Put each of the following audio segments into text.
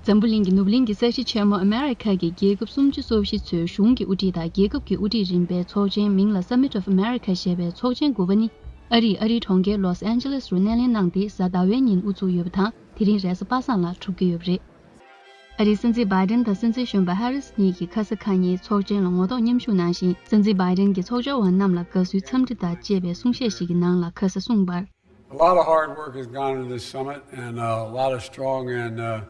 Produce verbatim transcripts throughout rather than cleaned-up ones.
འཛམ་བུ་གླིང་གི་ནུབ་གླིང་གི་ས་གཞི་ཆེན་མོ་ཨ་མེ་རི་ཁ་གི་རྒྱལ་ཁབ་སུམ་ཅུ་སོ་བཞི་ཚོའི་གཞུང་གི་དབུ་ཁྲིད་དང་རྒྱལ་ཁབ་ཀྱི་དབུ་ཁྲིད་རིམ་པའི་ཚོགས་ཆེན། མིང་ལ་Summit of America ཞེས་པའི་ཚོགས་ཆེན་དགུ་པ་ནི། ཨ་རིའི་ཨ་རིའི་གྲོང་ཁྱེར་ལོས་ཨན་ཇེ་ལེས་རུ་སྣེ་ལེན་གནང་སྟེ། གཟའ་ཟླ་བའི་ཉིན་དབུ་ཚུགས་ཡོད་པ་དང་། དེ་རིང་རེས་གཟའ་པ་སངས་ལ་གྲུབ་ཀྱི་ཡོད་པ་རེད། ཨ་རིའི་སྲིད་འཛིན་བྷའི་ཌེན་དང་སྲིད་འཛིན་གཞོན་པ་ཧེ་རིས་གཉིས་ཀྱིས་ཁ་ས་ཁ་ཉིན་ཚོགས་ཆེན་ལ་ངོ་ཐོག་མཉམ་ཞུགས་གནང་ཞིང་། སྲིད་འཛིན་བྷའི་ཌེན་གྱིས་ཚོགས་བཅར་བ་རྣམས་ལ་དགའ་བསུའི་འཚམས་འདྲི་དང་བཅས་པའི་གསུང་བཤད་ཞིག་གི་ནང་ལ་ཁ་ས་གསུངས་པར། A lot of hard work has gone into this summit and a lot of strong and uh,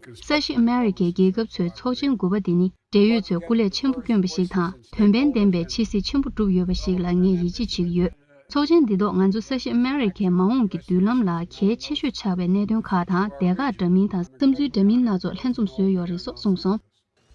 ས་གཞི་ཨ་མེ་རི་ཁའི་རྒྱལ་ཁབ་ཚོའི་ཚོགས་ཆེན་དགུ་པ་འདི་ནི། འབྲེལ་ཡོད་ཚོས་སྐུ་ལས་ཆེན་པོ་བསྐྱོན་པ་ཞིག་དང་། དོན་ཕན་ལྡན་པའི་ཕྱི་སྲིད་ཆེན་པོ་བསྒྲུབས་ཡོད་པ་ཞིག་ལ་ངས་ཡིད་ཆེས་བྱེད་ཀྱི་ཡོད། ཚོགས་ཆེན་འདི་ཐོག་ང་ཚོ་ས་གཞི་ཨ་མེ་རི་ཁའི་མ་འོངས་ཀྱི་མདུན་ལམ་ལ་གལ་ཆེ་ཤོས་ཆགས་པའི་གནད་དོན་ཁག་དང་། སྡེ་ཁག་འདྲ་མིན་དང་བསམ་ཚུལ་འདྲ་མིན་སྣ་ཚོགས་ལྷན་འཛོམས་བཟོས་ཡོད་རེད་སོགས་གསུངས་སོང་།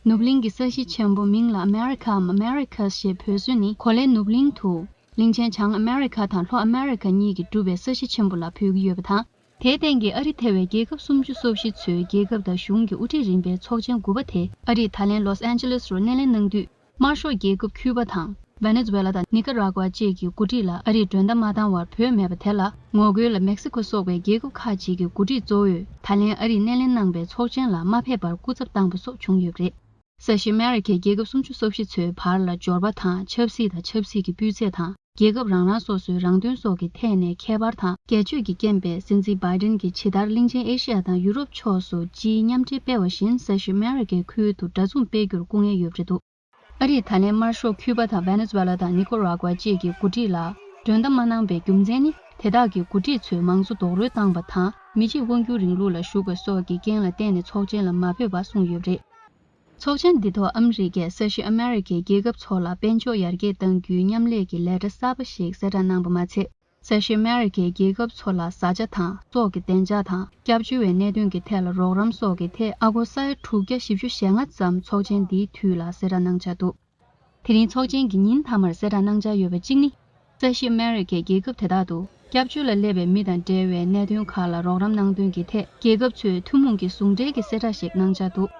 ནུབ་གླིང་གི་ས་གཞི་ཆེན་པོ། མིང་ལ་ཨ་མེ་རི་ཁའམ་ཨ་མེ་རི་ཁ་ཞེས་འབོད་སྲོལ་ནི། གོ་ལའི་ནུབ་གླིང་དུ་གླིང་ཆེན་བྱང་ཨ་མེ་རི་ཁ་དང་ལྷོ་ཨ་མེ་རི་ཁ་གཉིས་ཀྱིས་གྲུབ་པའི་ས་གཞི་ཆེན་པོ་ལ་འབོད་ཀྱི་ཡོད་པ་དང་། དེའི་སྟེང་གི་ཨ་རི་ཐེ་བའི་རྒྱལ་ཁབ་སུམ་ཅུ་སོ་བཞི་ཚོའི་རྒྱལ་ཁབ་དང་གཞུང་གི་དབུ་ཁྲིད་རིམ་པའི་ཚོགས་ཆེན་དགུ་པ་དེ་ཨ་རིའི་ད་ལན་ལོས་ཨན་ཇེ་ལེས་རུ་སྣེ་ལེན་གནང་དུས། དམར་ཤོག་རྒྱལ་ཁབ་ཁྱུ་པ་དང་། ཝེ་ནེ་ཛུ་ཝེ་ལ་དང་ནི་ཀ་ར་ཀུ་ཝ་བཅས་ཀྱི་འགོ་ཁྲིད་ལ་ཨ་རིས་མགྲོན་བརྡ་མ་བཏང་བར་བོད་མེད་པ་དེ་ལ། ངོ་རྒོལ་ལ་མེག་སི་ཁོ་སོགས་པའི་རྒྱལ་ཁབ་ཁག་ཅིག་གི་འགོ་ཁྲིད་གཙོ་བོས་ད་ལན་ཨ་རིས་སྣེ་ལེན་གནང་པའི་ཚོགས་ཆེན་ལ་མ་ཕེབས་པར་སྐུ་ཚབ་བཏང་པ་སོགས་བྱུང་ཡོད་པ་རེད། ས་གཞི་ཨ་མེ་རི་ཁའི་རྒྱལ་ཁབ་སུམ་ཅུ་སོ་བཞི་ཚོའི་བར་ལ་འབྱོར་པ་དང་། ཆབ་སྲིད་དང་ཆབ་སྲིད་ཀྱི་སྤུས་ཚད་དང་། རྒྱལ་ཁབ་རང་རང་སོ་སོའི་རང་དོན་སོགས་ཀྱི་ཐད་ནས་ཁྱད་པར་དང་། ཁྱད་ཆོས་ཀྱི་རྐྱེན་པས། སྲིད་འཛིན་བྷའི་ཌེན་གྱིས་ཇི་ལྟར་གླིང་ཆེན་ཨེ་ཤི་ཡ་དང་ཡུ་རོབ་ཕྱོགས་སུ་སྤྱིའི་མཉམ་འབྲེལ་སྤེལ་བ་བཞིན། ས་གཞི་ཨ་མེ་རི་ཁའི་ཁུལ་དུ་འདྲ་མཚུངས་སྤེལ་རྒྱུར་སྐུ་ངལ་ཡོད་པ་རེད་འདུག་ཨ་རིས་ད་ལན་དམར་ཤོག་ཁྱུ་པ་དང་ཝེ་ནེ་ཛུ་ཝེ་ལ་དང་ནི་ཀ་ར་ཀུ་ཝ་བཅས་ཀྱི་འགོ་ཁྲིད་ལ་མགྲོན་བརྡ་མ་གནང་པའི་རྒྱུ་མཚན་ནི། དེ་དག་གི་འགོ་ཁྲིད་ཚོས་མང་གཙོ་རྡོག་རོལ་བཏང་པ་དང་། མི་གཅིག་དབང་སྒྱུར་རིང་ལུགས་ལ་ཞུགས་པ་སོགས་ཀྱི་རྐྱེན་ལ་བརྟེན་ནས་ཚོགས་ཆེན་ལ་མ་ཕེབས་པ་གསུངས་ཡོད་པ་རེད། ཚོགས་ཆེན་འདི་ཐོག་ཨ་མི་རི་ཀས་ས་གཞི་ཨ་མེ་རི་ཁའི་རྒྱལ་ཁབ་ཚོ་ལ་དཔལ་འབྱོར་ཡར་རྒྱས་གཏང་རྒྱུའི་མཉམ་ལས་ཀྱི་ལས་གྲྭ་གསར་པ་ཞིག་གསལ་བསྒྲགས་གནང་པ་མ་ཚད། ས་གཞི་ཨ་མེ་རི་ཁའི་རྒྱལ་ཁབ་ཚོ་ལ་བཟའ་བཅའ་དང་། སྲོག་གི་བདེ་འཇགས་དང་། སྐྱབས་བཅོལ་བའི་གནད་དོན་གྱི་ཐད་ལ་རོགས་རམ་སོགས་ཀྱི་ཐད། ཨ་སྒོར་ས་ཡ་དྲུག་བརྒྱ་བཞི་བཅུ་ཞེ་ལྔ་ཙམ་ཚོགས་ཆེན་འདིའི་དུས་ལ་གསལ་བསྒྲགས་གནང་འཆར་འདུག་དེ་རིང་ཚོགས་ཆེན་གྱི་ཉིན་མཐའ་མར་གསལ་བསྒྲགས་གནང་འཆར་ཡོད་པ་གཅིག་ནི། ས་གཞི་ཨ་མེ་རི་ཁའི་རྒྱལ་ཁབ་དེ་དག་ཏུ་སྐྱབས་བཅོལ་ལ་སླེབས་པའི་མི་དང་འབྲེལ་བའི་གནད་དོན་ཁག་ལ་རོགས་རམ་གནང་དོན་གྱི་ཐད། རྒྱལ་ཁབ་ཚོའི་ཐུན་མོང་གི་ཟུང་འབྲེལ་གྱི་གསལ་བསྒྲགས་ཤིག་གནང་འཆར་འདུག་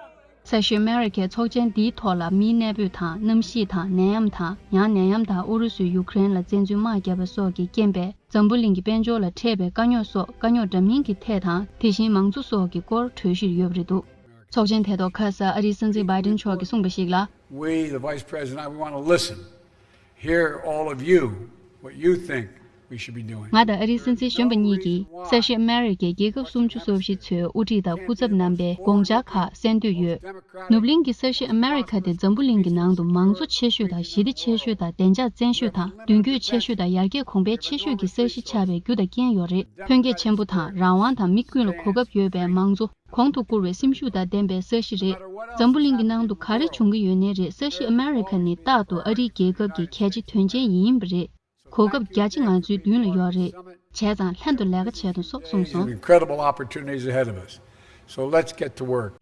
ས་གཞི་ཨ་མེ་རི་ཁའི་ཚོགས་ཆེན་འདིའི་ཐོག་ལ་མིའི་གནས་སྤོས་དང་། གནམ་གཤིས་དང་། ནད་ཡམས་དང་། ཡང་ནད་ཡམས་དང་། ཨུ་རུ་སུས་ཡུ་ཀེ་རེན་ལ་བཙན་འཛུལ་དམག་བརྒྱབ་པ་སོགས་ཀྱི་རྐྱེན་པས་འཛམ་བུ་གླིང་གི་དཔལ་འབྱོར་ལ་འཕྲད་པའི་དཀའ་རྙོག་སོགས། དཀའ་རྙོག་འདྲ་མིན་གྱི་ཐད་དང་། དེ་བཞིན་མང་གཙོ་སོགས་ཀྱི་སྐོར་གྲོས་གཞིར་ཡོད་པ་རེད་འདུག་ཚོགས་ཆེན་དེ་ཐོག་ཁ་ས་ཨ་རིའི་སྲིད་འཛིན་བྷའི་ཌེན་མཆོག་གིས་གསུངས་པ་ཞིག་ལ། We, the Vice President, we want to listen. Hear all of you, what you think we should be doing. ང་དང་ཨ་རིའི་སྲིད་འཛིན་གཞོན་པ་གཉིས་ཀྱིས་ས་གཞི་ཨ་མེ་རི་ཀའི་རྒྱལ་ཁབ་སུམ་ཅུ་སོ་བཞི་ཚོའི་དབུ་ཁྲིད་དང་སྐུ་ཚབ་རྣམ་པའི་དགོངས་འཆར་ཁག་གསན་འདོད་ཡོད། ནུབ་གླིང་གི་ས་གཞི་ཨ་མེ་རི་ཁ་དེ་འཛམ་བུ་གླིང་གི་ནང་དུ་མང་གཙོ་ཆེ་ཤོས་དང་། ཞི་བདེ་ཆེ་ཤོས་དང་། བདེ་འཇགས་བཙན་ཤོས་དང་། མདུན་སྐྱོད་ཆེ་ཤོས་དང་། ཡར་རྒྱས་གོང་འཕེལ་ཆེ་ཤོས་ཀྱི་ས་གཞི་ཆགས་པའི་རྒྱུ་དང་རྐྱེན་ཡོད་རེད། ཐོན་སྐྱེད་ཆེན་པོ་དང་། རང་དབང་དང་། མི་ཀུན་ལ་གོ་སྐབས་ཡོད་པའི་མང་གཙོ། གོང་དུ་བཀུར་བའི་སེམས་ཤུགས་དང་ལྡན་པའི་ས་གཞི་རེད། འཛམ་བུ་གླིང་གི་ནང་དུ་ག་རེ་བྱུང་གི་ཡོད་ནའི་རེད། ས་གཞི་ཨ་མེ་རི་ཁ་ནི་རྟག་ཏུ་ཨ་རིའི་རྒྱལ་ཁབ་ཀྱི་གལ་ཆེ་དོན་ཆེན་ཡིན་པ་རེད། གོ་སྐབས་རྒྱ་ཆེ་ང་ཚོའི་མདུན་ལ་ཡོད་རེད། བྱས་ཙང་ལྷན་དུ་ལས་ཀ་བྱེད་དང་སོགས་གསུངས་སོང་། Incredible opportunities ahead of us. So let's get to work.